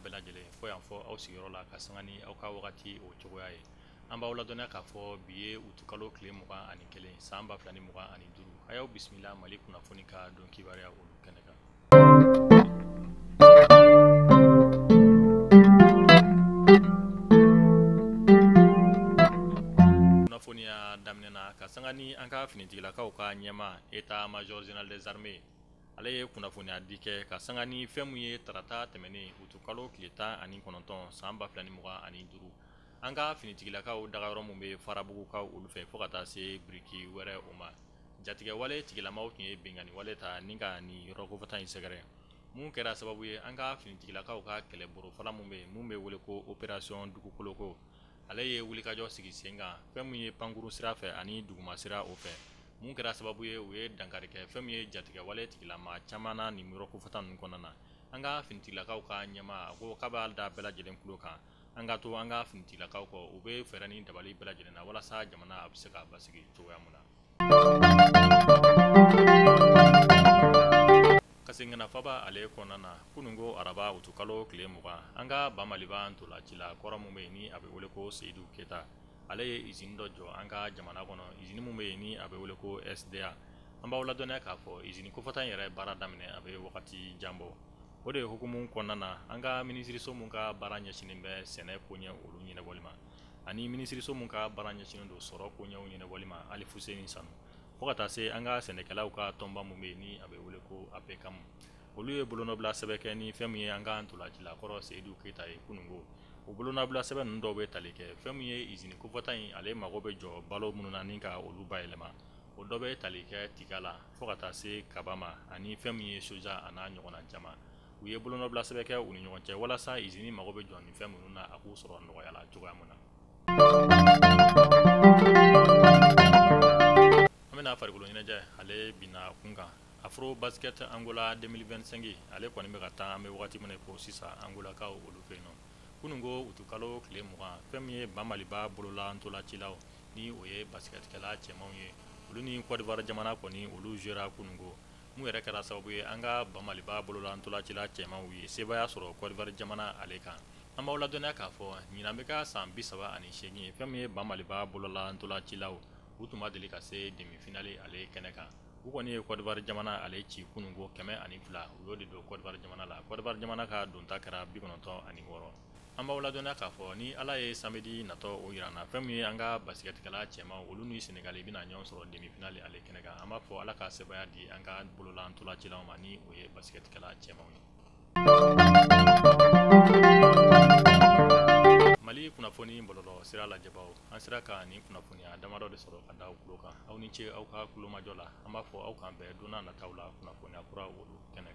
bɛɛ lajɛlen fo yan fɔ aw sigiyɔrɔ la ka sanga ni aw ka wagati o cogoya ye. An b'aw ladɔnniya k'a fɔ bi ye utukalo tile 21 san 2025. A y'aw bisimila Mali kunnafoni ka don kibaruya olu kɛnɛ kan. Kunnafoniya daminɛ na ka sanga ni an ka finitigilakaw ka ɲɛmaa état major général des armées ale ye kunnafoniya di kɛ ka sanga ni fɛn mun ye tarata tɛmɛnen utukalo tile 19 san 2025 an ka finitigilakaw dagayɔrɔ mun bɛ Farabugukaw olu fɛ fo ka taa se biriki wɛrɛ o ma. Jatigɛwale tigilamaw tun ye binkanni wale ta ni ka nin yɔrɔ kofɔta in sɛgɛrɛ mun kɛra sababu ye an ka finitigilakaw ka kɛlɛbolo mun bɛ mun bɛ wele ko opération dugukoloko ale ye wulikajɔ sigi sen kan fɛn mun ye pankurun sira fɛ ani duguma sira o fɛ mun kɛra sababu ye u ye dankari kɛ fɛn min ye jatigɛwale tigilama caman na nin yɔrɔ kofɔta ninnu kɔnɔna na. An ka finitigilakaw ka ɲɛmaa a ko k'a b'a da bɛɛ lajɛlen tulo kan an ka to an ka finitigilakaw kɔ u bɛ fɛɛrɛ ni dabali bɛɛ lajɛlen na walasa jamana a bɛ se ka basigi cogoya mun na. Ka segin ka na faba ale kɔnɔna na kununko araba utukalo tile 20 an ka ba Maliba ntolacila kɔrɔ mun bɛ yen ni a bɛ wele ko Seyidu Keyita ale ye usine dɔ jɔ an ka jamana kɔnɔ usine mun bɛ yen ni a bɛ wele ko SDA. An b'aw ladɔnniya k'a fɔ usine kofɔta in yɛrɛ baara daminɛ a bɛ wagati jan bɔ. O de hukumu kɔnɔna na an ka minisiriso mun ka baara ɲɛsinnen bɛ sɛnɛ koɲɛ olu ɲɛnabɔli ma ani minisiriso mun ka baara ɲɛsinnen don sɔrɔ koɲɛw ɲɛnabɔli ma Alifuseni Sanu fo ka taa se an ka sɛnɛkɛlaw ka tɔnba mun bɛ yen ni a bɛ wele ko APCAM olu ye bolonɔbila sɛbɛn kɛ ni fɛn min ye an ka ntolacila kɔrɔ Seyidu Keyita ye kununko. O bolonɔbila sɛbɛn ninnu dɔw bɛ tali kɛ fɛn min ye usine kofɔta in ale mago bɛ jɔ balo minnu na ni ka olu bayɛlɛma o dɔ bɛ tali kɛ tiga la fo ka taa se kaba ma ani fɛn min ye soja a n'a ɲɔgɔnna caman. U ye bolonɔbila sɛbɛn kɛ u ni ɲɔgɔn cɛ walasa usine mago bɛ jɔ nin fɛn minnu na a k'u sɔrɔ nɔgɔya la cogoya mun na. An bɛna farikolo ɲɛnajɛ ale binna kun kan Afro Basket Angola 2025 ale kɔni bɛ ka taa an bɛ wagati min na ko sisan Angolakaw olu fɛ yen nɔ. Kununko utukalo tile 20 fɛn min ye ba Maliba bolola ntolacilaw ni o ye basketkɛla cɛmanw ye olu ni Côte d'Ivoire jamana kɔni olu jouera kununko mun yɛrɛ kɛra sababu ye an ka ba Maliba bolola ntolacila cɛmanw ye sebaaya sɔrɔ Côte d'Ivoire jamana ale kan. An b'aw ladɔnniya k'a fɔ ɲinan bɛ ka san 38 ye fɛn min ye ba Maliba bolola ntolacilaw u tun ma deli ka se demi finale ale kɛnɛ kan. U kɔni ye Côte d'Ivoire jamana ale ci kununko 102 u y'o de don Côte d'Ivoire jamana la. Côte d'Ivoire jamana ka donta kɛra 96. An b'aw ladɔnniya k'a fɔ ni Ala ye samedi natɔ o yira an na fɛn min ye an ka basketkɛla cɛmanw olu ni Senegali bɛna ɲɔgɔn sɔrɔ demi finale ale kɛnɛ kan. An b'a fɔ Ala ka sebaaya di an ka bolola ntolacilaw ma ni o ye basketkɛla cɛmanw ye. Mali kunnafoni bɔlɔlɔ sira lajɛbaw an sera ka nin kunnafoniya damadɔ de sɔrɔ ka da aw tulo kan. Aw ni ce aw ka kulomajɔ la. An b'a fɔ aw k'an bɛn don n'a nataw la kunnafoniya kura olu kɛnɛ kan.